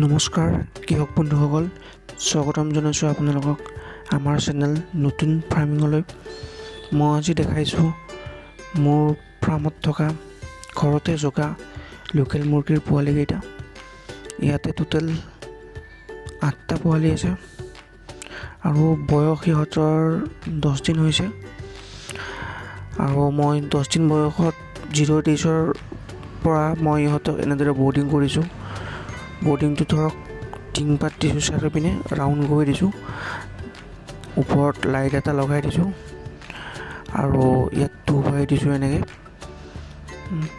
নমস্কাৰ কৃষক বন্ধুসকল, স্বাগতম জনাইছোঁ আপোনালোকক আমাৰ চেনেল নতুন ফাৰ্মিঙলৈ। মই আজি দেখাইছোঁ মোৰ ফাৰ্মত থকা ঘৰতে জগা লোকেল মুৰ্গীৰ পোৱালিকেইটা। ইয়াতে টোটেল 8টা পোৱালি আছে আৰু বয়স সিহঁতৰ 10 দিন হৈছে। আৰু মই 10 দিন বয়সত 0 ডেইজৰ পৰা মই ইহঁতক এনেদৰে বৰ্ডিং কৰিছোঁ। বৰ্ডিংটো ধৰক টিংপাত দিছোঁ, চাৰিওপিনে ৰাউণ্ড কৰি দিছোঁ, ওপৰত লাইট এটা লগাই দিছোঁ আৰু ইয়াত তুঁহ ভৰাই দিছোঁ। এনেকৈ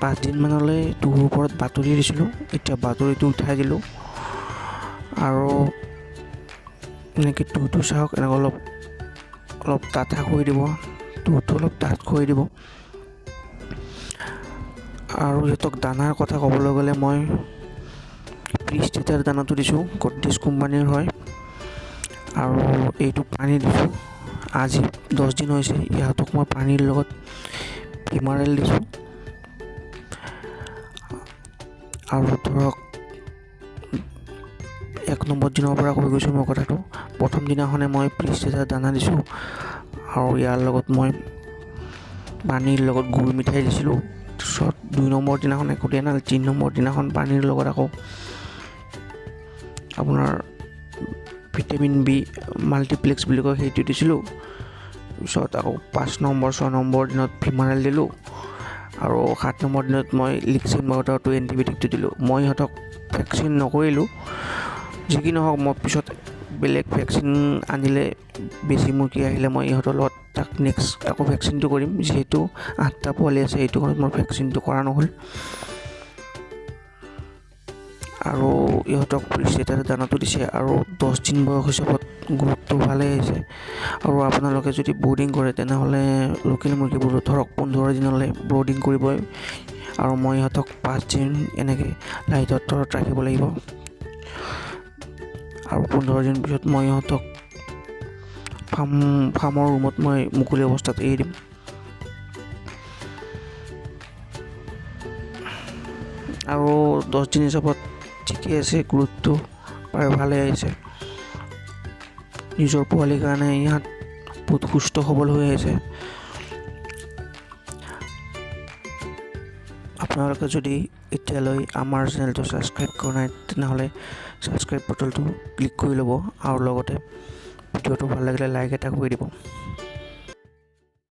5 দিনমানলৈ তুঁহৰ ওপৰত বাতৰি দিছিলোঁ, এতিয়া বাতৰিটো উঠাই দিলোঁ। আৰু এনেকৈ তুঁহটো চাওক, এনেকৈ অলপ অলপ ডাঠা কৰি দিব, তুঁহটো অলপ ডাঠ কৰি দিব। আৰু সিহঁতক দানাৰ কথা ক'বলৈ গ'লে মই 30 লিটাৰ দানাটো দিছোঁ, গডৰেজ কোম্পানীৰ হয়। আৰু এইটো পানী দিছোঁ, আজি 10 দিন হৈছে। ইহঁতক মই পানীৰ লগত ভিমাৰেল দিছোঁ। আৰু ধৰক 1 নম্বৰ দিনৰ পৰা কৈ গৈছোঁ মই কথাটো। প্ৰথম দিনাখনে মই 30 লিটাৰ দানা দিছোঁ আৰু ইয়াৰ লগত মই পানীৰ লগত গুৰ মিঠাই দিছিলোঁ। তাৰপিছত 2 নম্বৰ দিনাখন একো দিয়া নাই, 3 নম্বৰ দিনাখন পানীৰ লগত আকৌ আপোনাৰ ভিটামিন বি মাল্টিপ্লেক্স বুলি কয় সেইটো দিছিলোঁ। তাৰপিছত আকৌ 5 নম্বৰ 6 নম্বৰ দিনত ভিমাৰেল দিলোঁ আৰু 7 নম্বৰ দিনত মই লিক্সিন পাউডাৰটো এণ্টিবায়'টিকটো দিলোঁ। মই ইহঁতক ভেকচিন নকৰিলোঁ, যি কি নহওক মই পিছত বেলেগ ভেকচিন আনিলে, বেছি মুৰ্গী আহিলে মই ইহঁতৰ লগত তাক নেক্সট আকৌ ভেকচিনটো কৰিম। যিহেতু 8টা পোৱালি আছে, সেইটো কাৰণত মোৰ ভেকচিনটো কৰা নহ'ল। আৰু ইহঁতক 30 লিটাৰ দানাটো দিছে আৰু 10 দিন বয়স হিচাপত গ্ৰোথটো ভালেই আহিছে। আৰু আপোনালোকে যদি বৰ্ডিং কৰে তেনেহ'লে লোকেল মুৰ্গীবোৰ ধৰক 15 দিনলৈ বৰ্ডিং কৰিবই। আৰু মই ইহঁতক 5 দিন এনেকৈ লাইটৰ তলত ৰাখিব লাগিব। আৰু 15 দিন পিছত মই ইহঁতক ফাৰ্মৰ ৰুমত মই মুকলি অৱস্থাত এৰি দিম। আৰু 10 দিন হিচাপত ঠিকেই আছে, গ্ৰোথটো প্ৰায় ভালেই আহিছে। নিজৰ পোৱালিৰ কাৰণে ইহঁত বহুত সুস্থ সবল হৈ আহিছে। আপোনালোকে যদি এতিয়ালৈ আমাৰ চেনেলটো ছাবস্ক্ৰাইব কৰা নাই তেনেহ'লে ছাবস্ক্ৰাইব বটনটো ক্লিক কৰি ল'ব আৰু লগতে ভিডিঅ'টো ভাল লাগিলে লাইক এটা কৰি দিব।